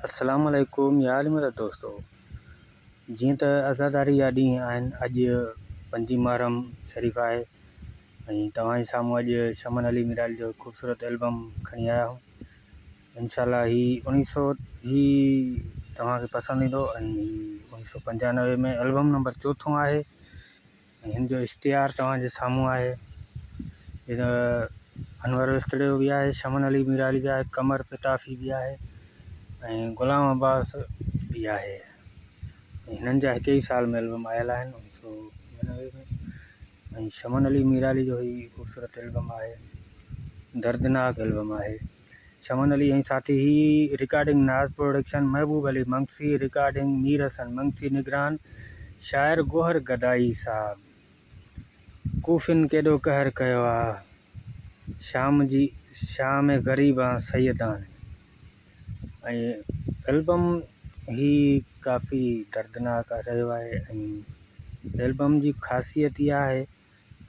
السلام عليڪم يا علي مدد دوستو جيئن ته عزاداري جا ڏينهن آهن اڄ پنجين محرم شريف آهي ۽ توهان جي سامهون اڄ شمن علي ميرالي جو خوبصورت البم کڻي آيا آهيون انشاء الله هي اوڻيهه سو هي توهان کي پسند ايندو ۽ هي اوڻيهه سو پنجانوي ۾ البم نمبر چوٿون آهي ۽ هن جو اشتهار توهان جي سامهون آهي. انور وسطڙيو به آهي، شمن علي ميرالي به آهي، قمر پتافي به آهي ۽ غلام عباس به آهي. ۽ هنن جا هڪ ئي سال ۾ البم آيل آهن اوڻيهه سو 99 ۾ ۽ شمن علي ميرالي جو هي خوبصورت البم آهي، دردناڪ البم آهي. شمن علي ۽ ساٿي هي رڪارڊنگ ناز پروڊڪشن محبوب علي منگسي رڪارڊنگ مير حسن منگسي نگران شاعر گوهر گدائي صاحب ڪوفين ڪيڏو قهر ڪيو آ شام جي شام غريبان سيدان ۽ البم هي ڪافي دردناڪ رهيو آهي ۽ البم جي خاصيت اها آهي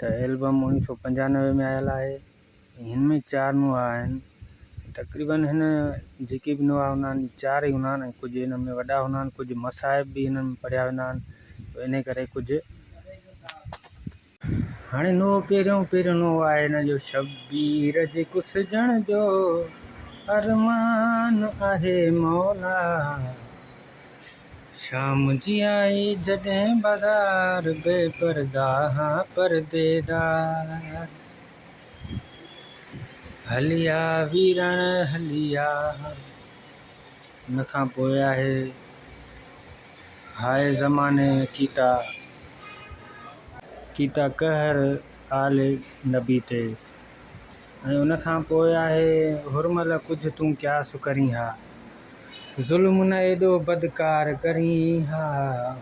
ته البم اوڻيهه سو پنجانوي ۾ آيل آهي ۽ هن ۾ چار نوحا آهن. تقريبن هن جيڪي به نوحا هوندا آهن چار ئي هوندا آهن ۽ ڪجهه هن ۾ وڏا هوندا آهن ڪجهه مصائب به هنن ۾ پڙهيا ويندا آهن انهي ڪري ڪجهه هاڻي نوحو پهريون پهريون نوحو آهي هن جو شبير جي ڪسجڻ جو ارمان آهي مولا. شام جي آئي جڏهن بازار بي پرده هان پرديدار هليا ويرڻ هليا ان کان پوء آهي هاء زماني ڪيتا ڪيتا قهر آل نبي تي ۽ ان کان پوء آهي حرمل ڪجهه تون قياس ڪرين ها، ظلم نه ايڏو بدڪار ڪرين ها،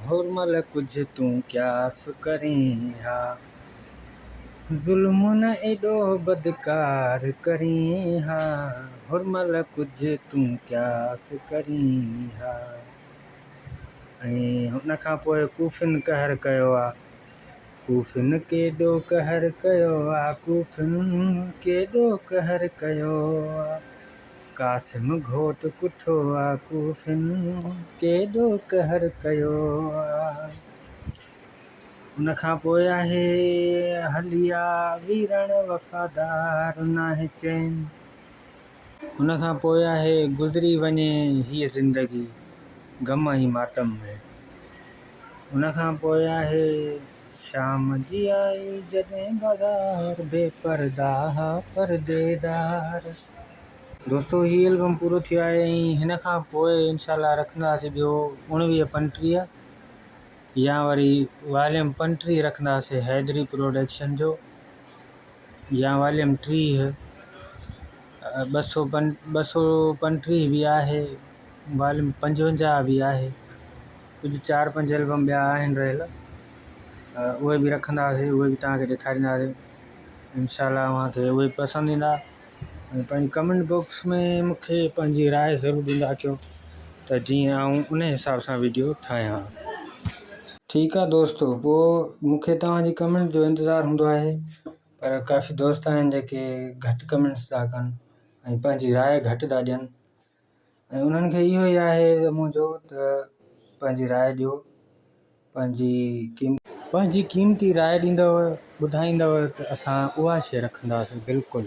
حرمل ڪجهه تون قياس ڪرين ها، ظلم نه ايڏو بدڪار ڪرين ها، حرمل ڪجهه تون قياس ڪرين ها. ۽ ان کان پوء ڪوفين قهر ڪيو آ. ڪوفين ڪيڏو قهر ڪيو آ ڪوفين ڪيڏو قهر ڪيو آ قاسم گهوٽ ڪٺو آ ڪوفين ڪيڏو قهر ڪيو آ ان کان پوء آهي هليا ويرڻ وفادار ناهي چين. ان کان پوء آهي گذري وڃي هيء زندگي غم ۽ ماتم ۾. ان کان پوء آهي شام جي آئي جڏهن بازار بي پرده پرديدار. دوستو هي البم پورو ٿيو آهي ۽ هن کان پوء انشاء الله رکنداسين ٻيو اڻويهه پنٽيهه يا وري واليم پنٽيهه رکنداسين حيدري پروڊڪشن جو. يا واليم 30، 235 به آهي، واليم 55 به آهي، ڪجهه چار پنج البم ٻيا آهن رهيل اهي به رکنداسين اهي به توهان کي ڏيکارينداسين انشاء الله اوهان کي اهي به پسند ايندا ۽ پنهنجي ڪمينٽ باڪس ۾ مون کي پنهنجي راء ضرور ڏيندا ڪيو ته جيئن آئون ان حساب سان ويڊيو ٺاهيان. ٺيڪ آ دوستو پوء مون کي توهان جي ڪمينٽ جو انتظار هوندو آهي پر ڪافي دوست آهن جيڪي گهٽ ڪمينٽس ٿا ڪن ۽ پنهنجي راء گهٽ ٿا ڏين ۽ انهن کي اهو ئي آهي منهنجو ته پنهنجي راء ڏيو پنهنجي پنهنجي قيمتي راء ڏيندؤ ٻڌائيندؤ ته اسان اها شيء رکنداسين بلڪل.